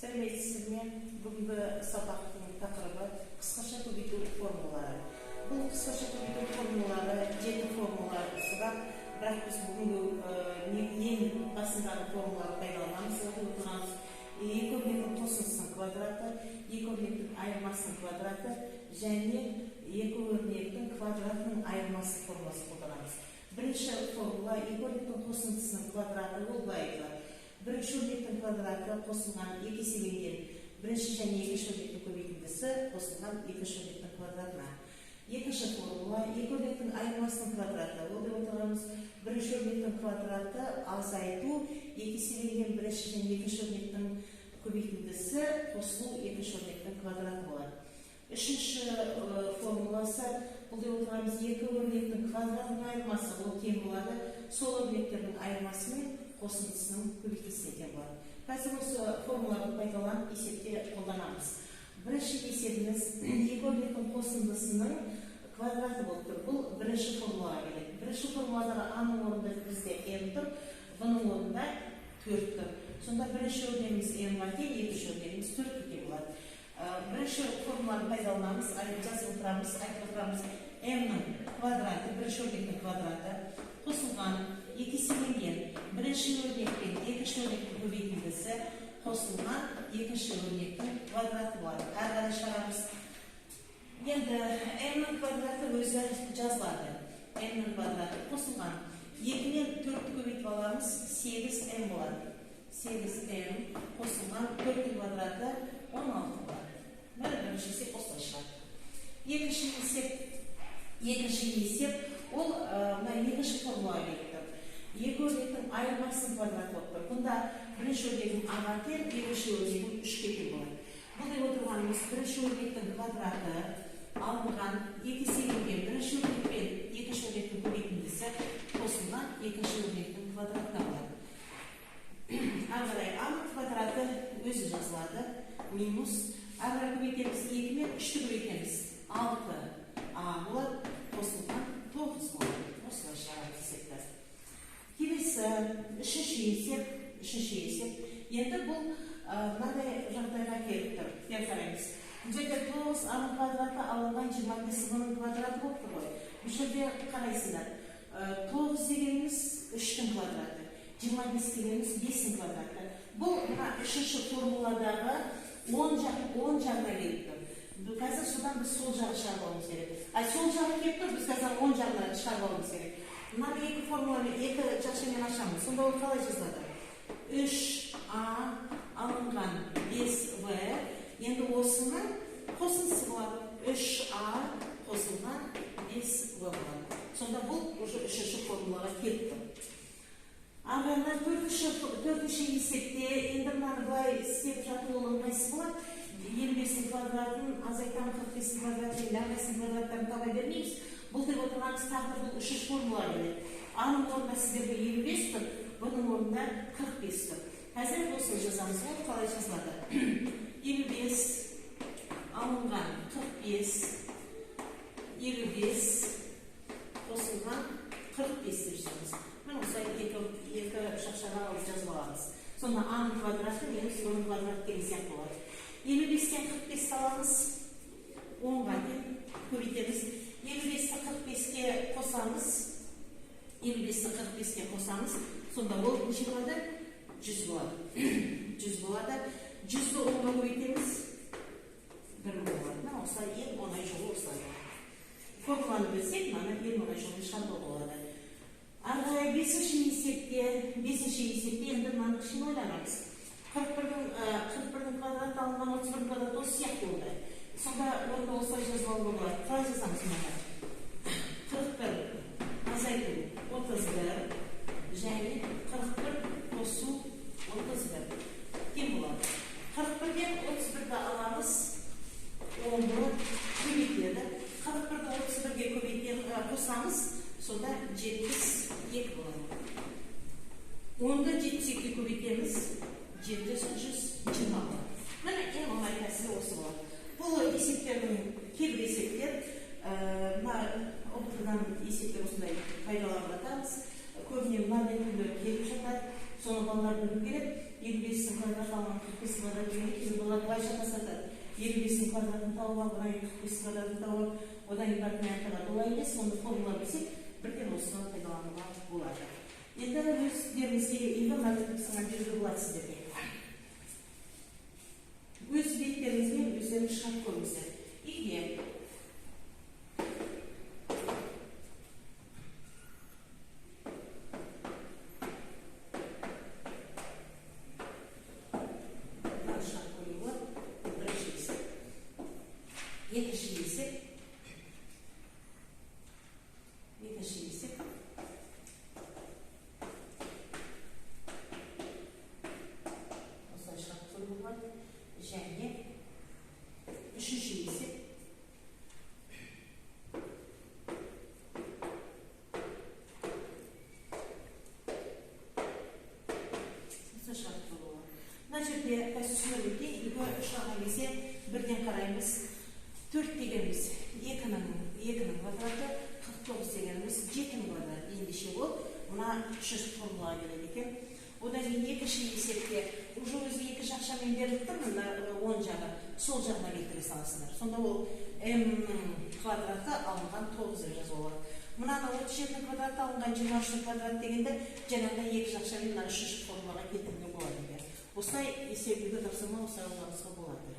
Сәлеметсіздер ме? Бүгінгі сабақтың тақырыбы – қысқаша көбейту формулалары. Бұл қысқаша көбейту формулалары жеті формуласы бар, бірақ біз бүгінгі ең басындағы формуланы пайдаланамыз. Оқып отырғанымыз екі өрнектің қосындысының квадраты, екі өрнектің айырмасының квадраты және екі өрнектің квадратының айырмасы формуласын қолданамыз. Бірінші формула – екі өрнектің қосындысының квадраты. Ол былай айтылады: бірінші өрнектің квадраты қосылған екі еселенген бірінші және екінші өрнектің көбейтіндісі қосылған екінші өрнектің квадратына. Екінші формула – екі өрнектің айырмасының квадраты. Ол деп отырғанымыз – бірінші өрнектің квадраты азайту екі еселенген бірінші және екінші өрнектің көбейтіндісі қосылу екінші өрнектің квадраты болады. Үшінші формуласы – бұл деп отырғанымыз екі өрнектің квадратының айырмасы. Ол тең болады сол өрнектердің айырмасы мен қосындысының көбейтіндісіне тең болады. Қазір осы формулаларды пайдаланып, есепте қолданамыз. Бірінші есебіміз екі өрнектің қосындысының квадраты болып тұр. Бұл бірінші формулаға келеді. Бірінші формуладағы а-ның орнында бізде м тұр, в-ның орнында төрт тұр. Сонда бірінші өрнегіміз м-ға тең, екінші өрнегіміз төртке тең болады. Бірінші формуланы пайдаланамыз, жазып отырамыз, айтып отырамыз: м-нің квадраты, бірінші өрнектің квадраты, қосылған екі еселенген бірінші өрнек пен екінші өрнектің көбейтіндісі қосылған екінші өрнектің квадраты болады. Әрі қарай шығарамыз. Енді м-нің квадраты өзі жазылады. М-нің квадраты қосылған екі мен төртті көбейтіп аламыз, 8 м болады. 8 м қосылған төрттің квадраты 16 болады. Міне, бірінші есеп осылай шығады. Екінші есеп ол мына екінші формулаға келіп тұр. Екі өрнектің айырмасының квадраты болып тұр. Бұнда бірінші өрнегім а-ға тең, екінші өрнегім үшке тең болады. Бұл деп отырғанымыз – бірінші өрнектің квадраты алынған екі еселенген бірінші өрнек пен екінші өрнектің көбейтіндісі қосылған екінші өрнектің квадратына болады. Ары қарай а-ның квадраты өзі жазылады, минус, ары қарай көбейтеміз, екі мен үшті көбейтеміз, 6 а болады, қосылған тоғыз болады. Осылай шығарамыз есепті. Келесі үшінші есеп. Үшінші есеп енді бұл мынадай жағдайға келіп тұр. Бері қараймыз: бұл жерде 9 а-ның квадраты алынған 25 в-ның квадраты болып тұр ғой. Бұл жерде қарайсыздар: тоғыз дегеніміз үштің квадраты, 25 дегеніміз бестің квадраты. Бұл мына үшінші формуладағы оң жағына келіп тұр. Қазір содан біз сол жағын шығарып алуымыз керек. Ай, сол жағы келіп тұр, біз қазір оң жағына шығарып алуымыз керек. Мынаны екі формуламен, екі жақшамен ашамыз. Сонда ол қалай жазылады? 3 а алынған 5 в, енді осының қосындысы болады, 3 а қосылған 5 в болады. Сонда бұл уже үшінші формулаға келіп тұр. Ары қарай төртінші есепте енді мынаны былай істеп жату ол ыңғайсыз болады. 55-тің квадратын азайтамын 45-тің квадратын, енді әрқайсысының квадраттарын таба бермейміз. Бұл деп отырғанымыз тағы бір бұл үшінші формула келеді. А-ның орнында сіздерде 55 тұр, бұның орнында 45 тұр. Қазір осыны жазамыз. Ол қалай жазылады? 55 алынған 45, 55 қосылған 45 деп жазамыз. Міне, осылай екі жақшаға алып жазып аламыз. Сонда а-ның квадраты минус в-ның квадраты деген сияқты болады. 55-тен 45-ті аламыз, 10-ға тең, көбейтеміз. 55-ті 45-ке қосамыз, 55-ті 45-ке қосамыз. Сонда ол неше болады? 100 болады. 100 болады. 100-ді 10-ға көбейтеміз, 1000 болады. Мына осылай, ең оңай жолы осылай болады. Формуланы білсек, мынаны ең оңай жолмен шығаруға болады. Ары қарай бесінші есепте енді мынаны кішкене ойланамыз. 41-дің квадраты алынған 31-дің квадраты осы сияқты болды. Сонда оны осылай жазып алуға болады. Қалай жазамыз мынаны? 41 азайту 31 және 41 қосу 31 тең болады. 41-ден 31-ді аламыз, 10 болады, көбейтіледі. 41-ді 31-ге көбейтеміз, қосамыз, сонда 72 болады. 10-ды 72-ге көбейтеміз, 720 болады. Міне, ең оңай тәсілі осы болады. Бұл есептердің кейбір есептер мына ҰБТ-дан есептер осындай пайдаланып жатамыз. Көбіне мынандай түрлері келіп жатады. Соны балалар білу керек. 55-тің квадраты алынған 45 квадрат дегенде кейбір балалар былай шатасады. 55-тің квадратын тауып алып, одан кейін 45 квадратын тауып алып, одан кейін барып мына табады. Олай емес, оны формула білсек, бірден осыны пайдалануға болады. Енді өздеріңізге үйге мына тапсырма беруге болады сіздерге. Өз беттеріңізбен өздеріңіз шығарып көріңіздер. Үйге шығарып көруге болады. Бірінші есеп, екінші есеп, екінші есеп, осылай шығарып көруге болады. Және үшінші есеп, осылай шығарып көруге болады. Мына жерде түсіндіріп өтейін, үйге шығарған кезде бірден қараймыз. 4 дегеніміз екінің квадраты, 49 дегеніміз 7-нің квадраты. Ендеше ол мына үшінші формулаға келеді екен. Одан кейін екінші есепте уже өзі екі жақшамен беріліп тұр, мына оң жағы, сол жағына келтіре саласыңдар. Сонда ол m-нің квадраты алынған 9 деп жазуға болады. Мынаны 37-нің квадраты алынған 23-нің квадраты дегенде жаңағыдай екі жақшамен мына үшінші формулаға келтіруге болады екен. Осылай есеп үйге тапсырма осылай орындауыңызға болады.